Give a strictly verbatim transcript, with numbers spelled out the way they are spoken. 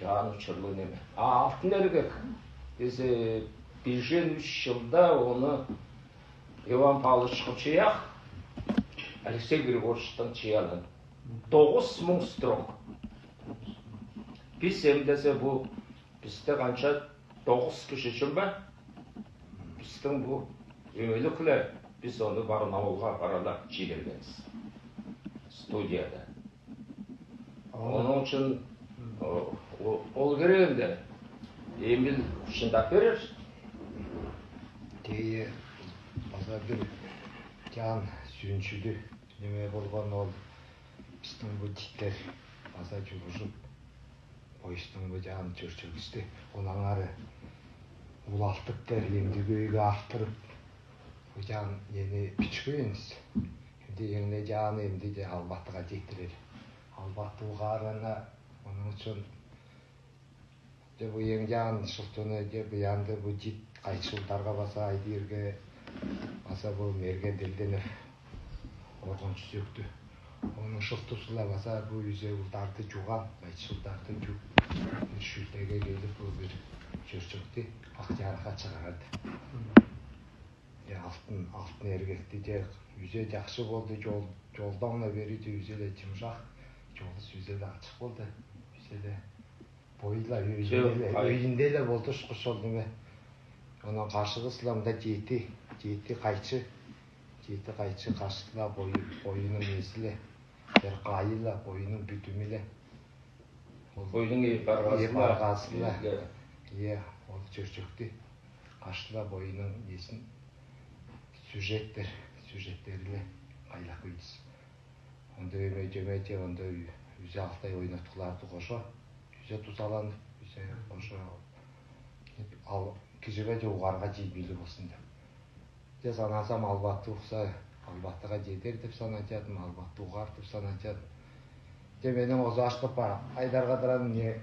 Аны учурлу неме. А «Алтын эргек» десе, бижен үш чылда оны Иван Павлович Кучуях Алексей Григорьевичтен чыйған. Тоғыс муң строк. Пис эм десе бу, бисте канча, тоғыс киши чүн бе? Бистиң бу өөмелик-ле, бис оны Барнауылга апарып чийдиргенбиз. Студияда. Ону учун, о, о, ол керегинде Эмиль шындап берер. Тее база бир чаан сүүнчүдү неме болган ол, бистиң бу титтер база чугужуп, поездтың бу чаан чөрчөгүсте, онаңары улалтыптар, эмдиг өйге артырып, бу чаан нени бичкөөнс. Эмди эңне чааны эмди де Албатыга читирер. Албаты угаарына, ону учун де бу эң чаан шултуну де бу янды бу чит Кайчы улдарға база айдирге, база бу Мерген Делденов органчы сөөктү. Ону шултусула база бу үзе улдарды чуган, Кайчы улдарды чуг. Бир шүүлтеге келип, бу бир чөрчекти Ак чаарха чыгарады. Е, «Алтын, алтын эргекти» де үзе чахсы болду, чол, чолдаңна бери де үзе-ле чымшак, чолу үзе-ле ачык болду. Үзе-ле бойла, өйүнде-ле, ай, өйүнде-ле болду ушкус ол неме. Онан каршыгысыла мында Чети, Чети Кайчы, Чети Кайчы каршыла бой, бойының неси-ле, бир кайы-ла, бойының бүтүмү-ле. Ол бойның иб аргасы-ла. Иб аргасы-ла. Е, ол чөрчекти. Каршыла бойының несин, сюжеттер, сюжеттери-ле кайлак үйдүс. Онда эме, эме де, онда ү-, үзе алтай ойнатууларды кошо, үзе тузаланып, үзе кошо. Ал кижиге де угаарга тийбейлиг болсун деп. Де санасам, Албаты укса, Албатыга чедер деп санажадым, Албаты угаар деп санажадым. Де менин озаашкып па, Айдар Кадыран не,